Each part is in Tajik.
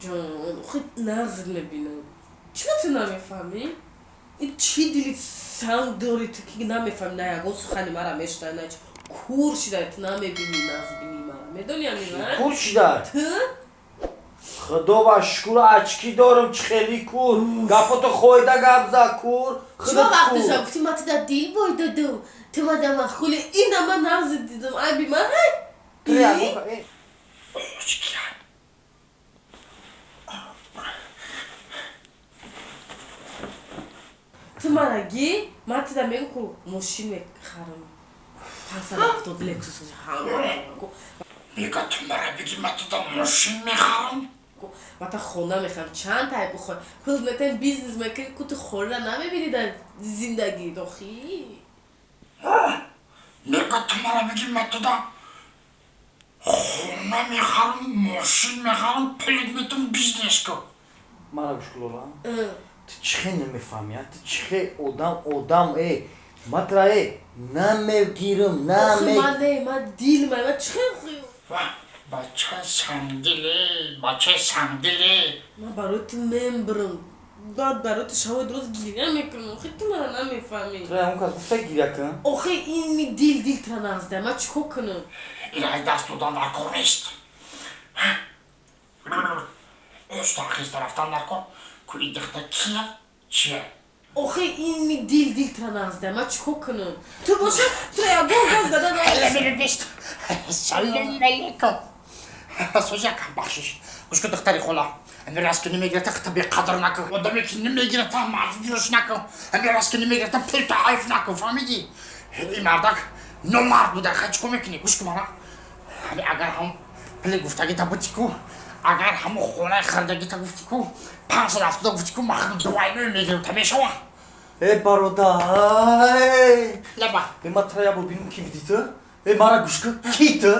Ҷон, охи нағз мебинам. Чиро ту намефаҳмӣ? Ин чӣ дили санг дорӣ ту, ки намефаҳмӣ, на ягон сухани мара мешунавӣ, на чи кур шидай, ту намебинӣ, нағзбинӣ мара. Медонӣ ҳамина? Кур шидай? Ту? Худо ва шукр, очки дорам, чӣ хели кур. Гапото хойда гап за, кур. Чиро вақташа гуфтӣ, ма ту да дил бой додум, ту ма да махули, ина ма нағз дидум, айби ман ҳай? Ту мара ги, ман туда мегӯм, ку мошин мехарам. 570 Лексус ҳама. Мега, ту мара биги, ман туда мошин мехарам? Ма та хона мехарам, чанд тай бихоҳ. Пул метаем, бизнес мекунӣ, ку ту хонара намебинӣ дар зиндагӣ, охи. Мега, ту мара биги, ман туда хона мехарам, мошин мехарам, пулит метум, бизнес кун. Мара гӯш кун, Лола. Ту чӣ хел намефаҳмӣ, а? Ту чӣ хел одам, одам, э? Ма тра, э, намегирам, наме. Охи, ман не, ман дил ман, ман чӣ хел хӯ? Ва, бачаи сангдиле, бачаи сангдиле. Ман барои ту мембирам. Баъд барои ту шабои рӯз гиря мекунам. Охи, ту мара намефаҳмӣ. Ту ягон кас гуфта гиря кун? Охи, ин дил, дил тра нағзда. Ман чӣ кор кунам? Ин ай даст додан дар кор нест. Оста хеста рафтан дар кор. Ку ин духта кия? Чия? Охи, ин дил, дил тра нағзда. Ман чӣ кор кунам? Ту боша, ту ягон гап зада Ҳала нест. Салом алейкум. Сози якам бахшиш. Гӯш кун, духтари хола. Ами раз ки намегирата, хата беқадр накун. Одаме ки намегирата, маҷбурш накун. Ами раз ки намегирата, пулта айф накун. Фаҳмидӣ? Ин мардак номард буда. Хай, чӣ кор мекунӣ? Гӯш кун мана. Ами агар ҳам пули гуфтагита бути ку, агар ҳамун хонаи харидагита гуфти ку, 570 гуфти ку, ман худам двойной мегирам, та мешава? Э, бародар, э! Лаба. Э, ма тра як бор бинам, ки бидӣ ту? Э, мара гӯш кун, ки ту?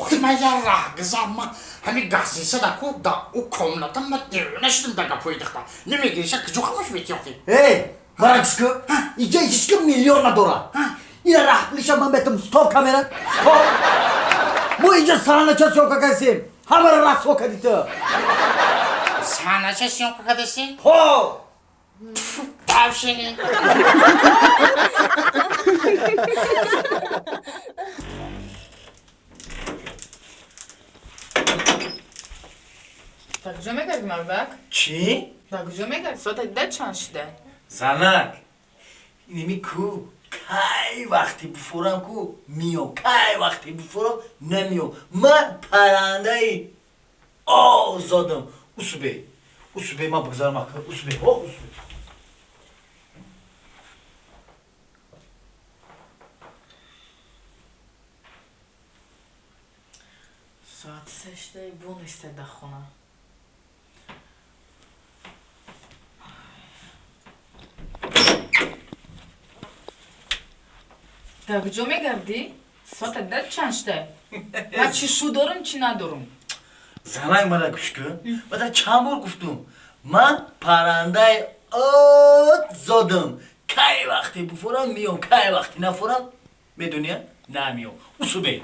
Охи, ман як раҳгузар, ман ҳамин гостиница ку, да ӯ комната ман девона шудам да гапҳои духтар. Намегириша, куҷо хамош мети охи? Э, мара гӯш кун, иҷа ҳеҷ ким миллион надорад. Ина раҳпулиша ман метам, стоп камера, стоп. Мо иҷа саҳнача съёмка кардем, ҳамаро расво кардӣ ту. Саҳнача съёмка кардасӣ? Ҳо. Тавшини. Дар куҷо мегардӣ, мардак? Чӣ? Дар куҷо мегардӣ? Соата дида чанд шуда? Занак, инеми ку, кай вақте буфурам ку миём, кай вақте буфурам намиём. Ман паррандаи озодам. Усубе, усубе, ман бигзарам ака, усубе, ҳо, усубе. Соати се шуда, бо нестай дар хона. Дар куҷо мегардӣ? Соата дида чанд шуда? Ман чӣ шу дорам, чӣ надорам? Занак, мара гӯш кун, ман дар чанд бор гуфтум, ман паррандаи озодам. Кай вақте буфурам миём, кай вақте нафурам, медони, намиём. Усубе.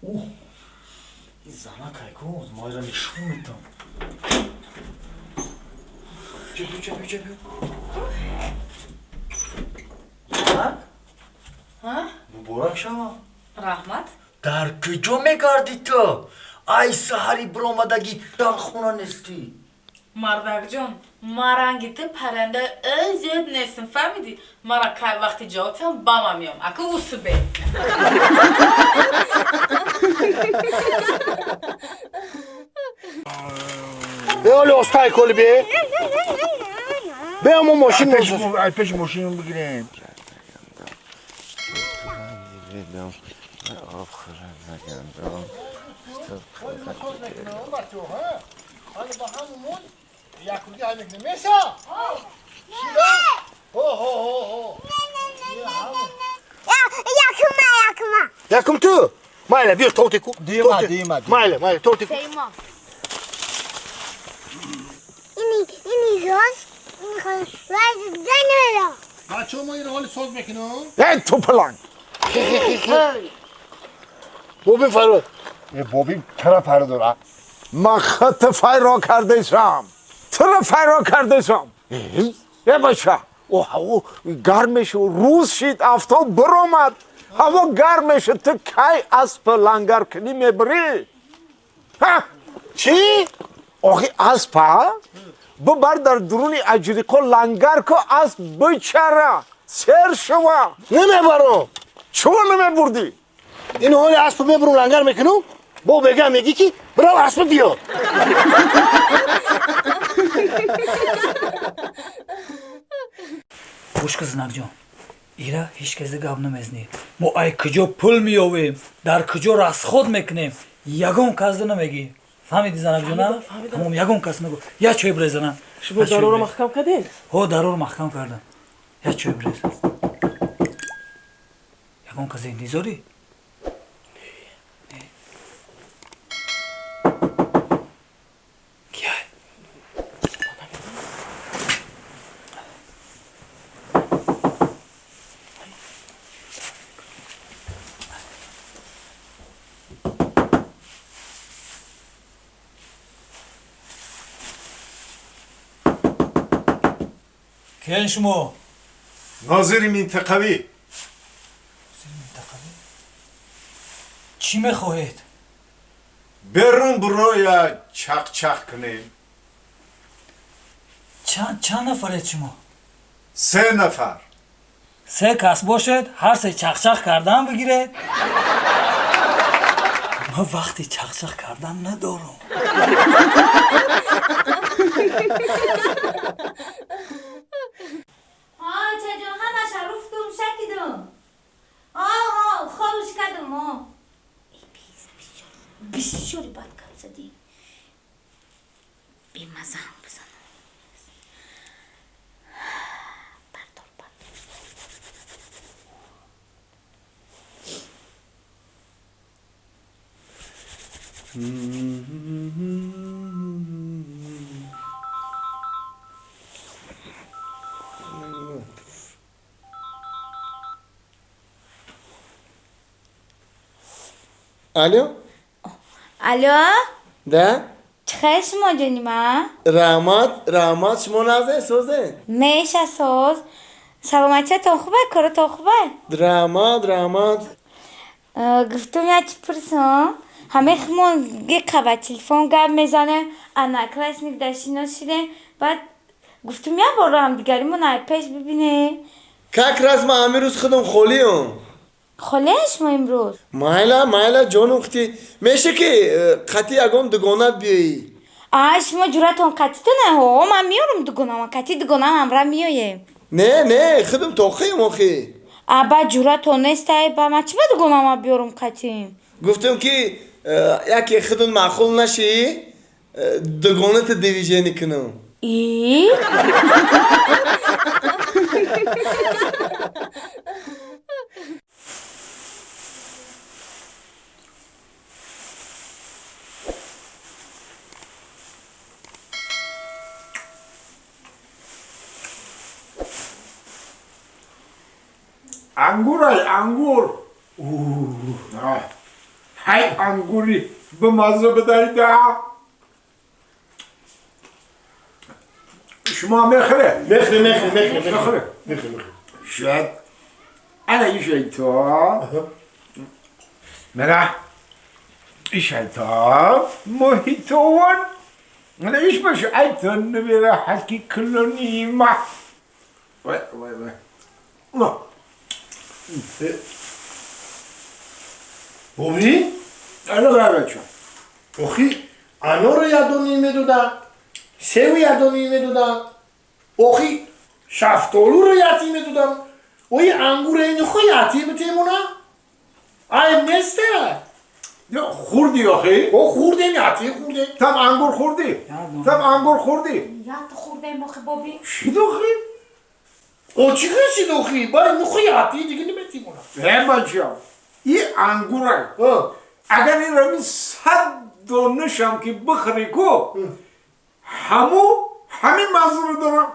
Уҳ, ин занак ай ку, майра нишон метам. Ҷа биё, ҷа биё, ҷа биё. Занак? Ҳа? Муборак шава. Раҳмат. Дар куҷо мегардӣ ту? Ай саҳари биромадагӣ дар хона нестӣ. Мардакҷон, ман ранги ту паррандаи озод нестам, фаҳмидӣ? Мара кай вақти ҷавоб тиҳам, ба ман меом. Аку усубе. Э, оли остай коли бе. Бе, мо мошин Ай пеш мошин бигирем. Об хӯрам нагандам. Ҳали ба ҳамумон якуги ҳай мекунем. Меса? Шира? Ҳо, ҳо, ҳо, ҳо. Якума, якума. Якум ту? Майла, биё тортику. Дима, дима. Майла, майла, тортику. Ини, ини роз, ини بچه ما این حال ساز میکنم. ای تو پلنگ. بابی فرار. بابی چرا فرار داره؟ من خط فرار کرده شم. چرا فرار کرده شم؟ ای بچه او هوا گرمش روز شد آفتاب برآمد. هوا گرمش تو کی اسب لنگر کنی میبری؟ ها؟ چی؟ آخی اسب ها؟ ببر در درون اجریقو لنگر کو اسب بچره سر شوا. نمیبرم. چرا نمیبردی؟ این حال اسب میبرم لنگر میکنم با بگم میگی که برو اسب بیا. خوش کزنک جان ایرا هیچ کس گپ نمیزنی. ما ای کجا پول میآوریم در کجا расход میکنیم یگان کس نمیگی. فهمیدی زنک جان؟ تمام یگان کس نگو. یا چای برزنم. شما درو رو محکم کردین؟ ها درو رو محکم کردم. یا چای برز. یگان کس انتظاری؟ کیان شما؟ ناظر منطقوی. ناظر منطقوی؟ چی میخواهید؟ برون برو چق چق کنیم. چند نفرید شما؟ 3 نفر. 3 کس باشد هر سه چق چق کردن بگیرید. من وقتی چق چق کردن ندارم. آه جان همش رفتم شکیدم. آه خاموش کردم. آه بسیار بد گپ زدی. بیمزه هم بزنم. بردار بردار. Алло? Алло? Да? Чхай шумо ҷони ман? Раҳмат, раҳмат. Шумо нағзе созе? Меша соз. Саломатиятон хубе? Коротон хубе? Раҳмат, раҳмат. Гуфтум як чӣ пурсам. Ҳамаи худмон гиқа ба телефон гап мезанем, одноклассник дар шинос шидем. Баъд гуфтум як бор ҳамдигаримон ай пеш бибинем. Как раз ман ҳамин рӯз худам холиам. холе шумо имрӯз? Майла, майла ҷонум хти. Меша ки қатъи ягон дугонат биёӣ. А шумо ҷуръатон қатъитона? Ҳо, ман меёрам дугонама, қатъи дугонам ҳамра меоем. Не, не, худам тоқием охи. А ба ҷуръатон нестай, ба ман чӣ ба дугонама биёрам қатъим? Гуфтам ки яке худун маъқул нашӣ, дугоната движение кунам. И? انگور ای انگور. های انگوری به مزه بدهید. شما میخره؟ میخره میخره میخره میخره میخره. شاید انا ایشیتا منه ایشیتا محیطوان انا ایش باشه ایتون نمیره حکی کلونیمه. وای وای وای. نه بابی؟ الو بچه. آخی انار یادونی میدودن، سیو یادونی میدودن، آخی شفتالو رو یادی میدودن، اوی انگور اینو خو یادی میتیمونه؟ آیم نیسته. خوردی آخی؟ او خوردیم یادی خوردیم. تم انگور خوردی؟ تم انگور خوردی؟ یاد خوردیم آخی بابی. چی داخی؟ او چی چی داخی؟ باید نخو یادی دیگه نمیتیمونه. ای بچه این انگوره اگر این رمی 100 دانشم که بخری کو همو همین منظور دارم.